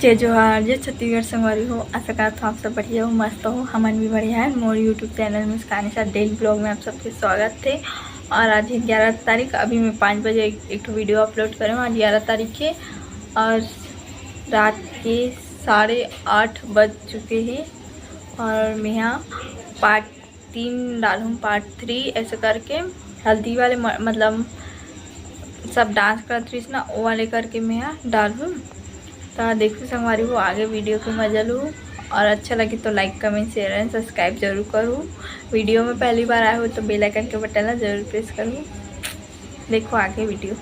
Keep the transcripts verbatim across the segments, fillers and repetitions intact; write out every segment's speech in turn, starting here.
जय जोहार, जय छत्तीसगढ़ संगवारी हो। आशा करत हूँ आप सब बढ़िया हो, मस्त हो। हमन भी बढ़िया है। मोर YouTube चैनल मुस्कान के साथ डेली ब्लॉग में आप सबके स्वागत है। और आज है ग्यारह तारीख, अभी मैं पाँच बजे एक, एक ठो वीडियो अपलोड करे हूँ। आज ग्यारह तारीख है और रात के साढ़े आठ बज चुके हैं। और मैं यहाँ पार्ट तीन डालूँ, पार्ट थ्री, ऐसे करके हल्दी वाले म-, मतलब सब डांस करत रहिस ना, वो वाले करके मैं यहाँ डालूँ। तो देखो संगवारी हो, आगे वीडियो के मजा लूँ और अच्छा लगे तो लाइक, कमेंट, शेयर एंड सब्सक्राइब जरूर करूँ। वीडियो में पहली बार आए हो तो बेल आइकन के बटन ला जरूर प्रेस करूँ। देखो आगे वीडियो।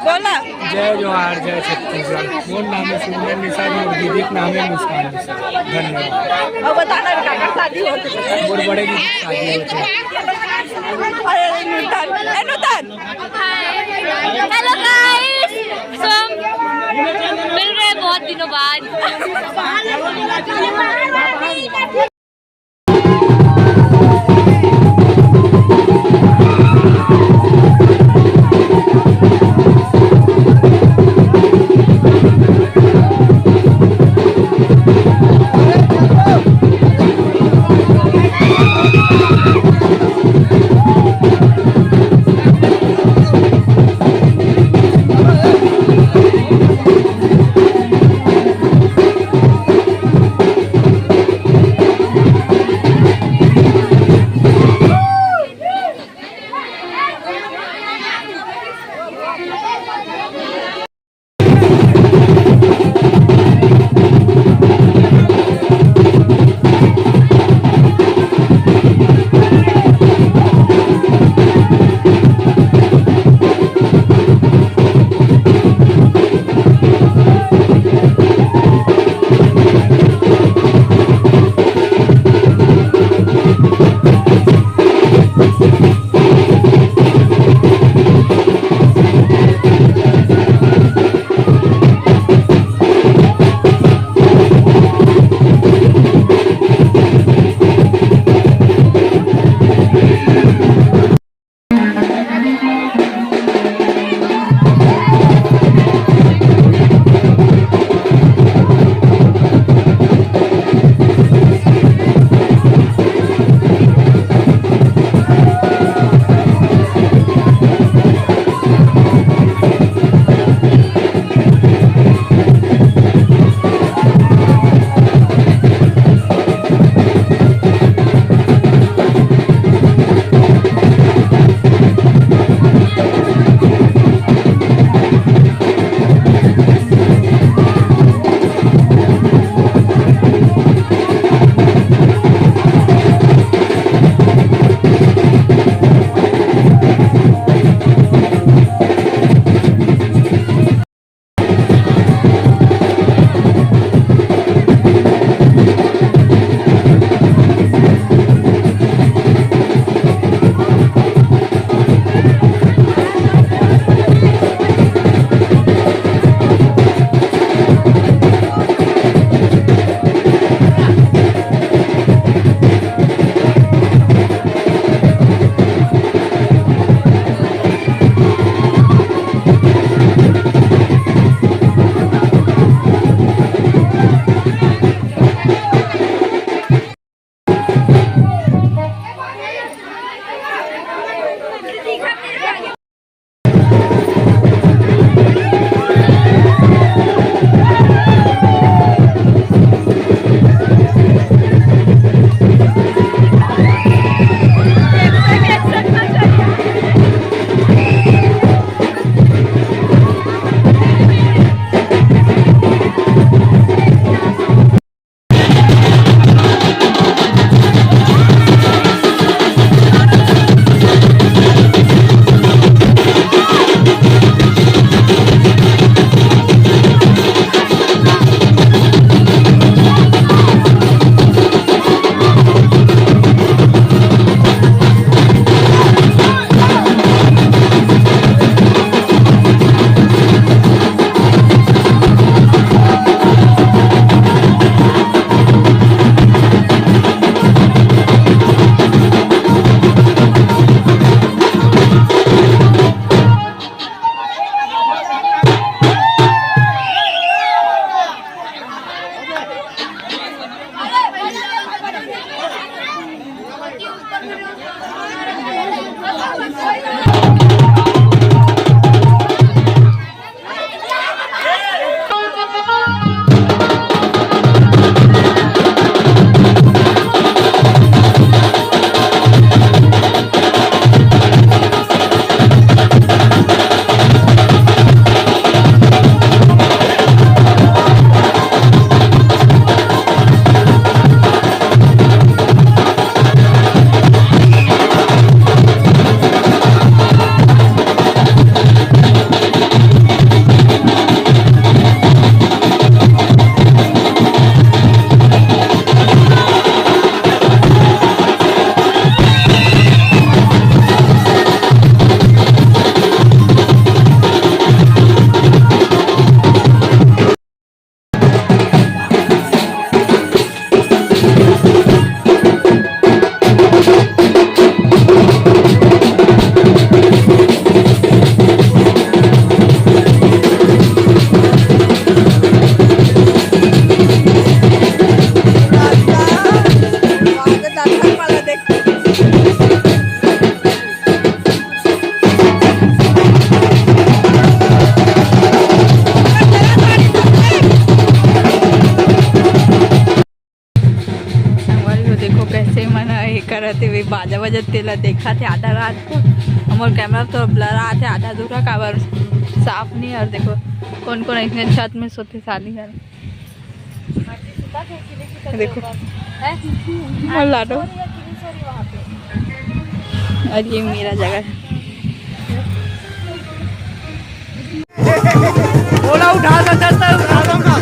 बोला। जय जोहार, जय छत्तीसगढ़। मोर नाम है सुंदर निषाद, मोर दीदी के नाम है मुस्कान निषाद। धन्यवाद। अब बताना, काकर शादी होत हे? मोर बड़े दीदी के शादी होत हे। अरे नूतन, ए नूतन। Hello guys, so हम मिल रहे हैं बहुत दिनों बाद। ते वे बाजा बजत तेला देखा थे आधा रात को। हमर कैमरा तो ब्लर आथे आधा अधूरा, काबर साफ नहीं। और देखो कौन कौन ऐसे छत में सोते शादी घर। देखो। हैं? मल्ला तो। और ये मेरा जगह है। ओला उठा सकता है, उठा लूंगा।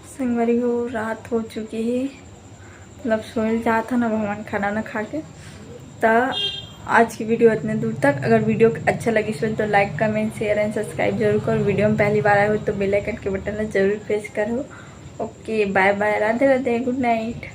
संगवारी हो, रात हो चुकी है, मतलब सोए जात हन अब हमन खाना ना खा के। त आज की वीडियो इतने दूर तक। अगर वीडियो अच्छा लगिस हो तो like, comment, share and subscribe जरूर करो। वीडियो में पहली बार आए हो तो बेल आइकन के बटन ला जरूर प्रेस करो। ओके, बाय बाय, राधे राधे, गुड नाइट।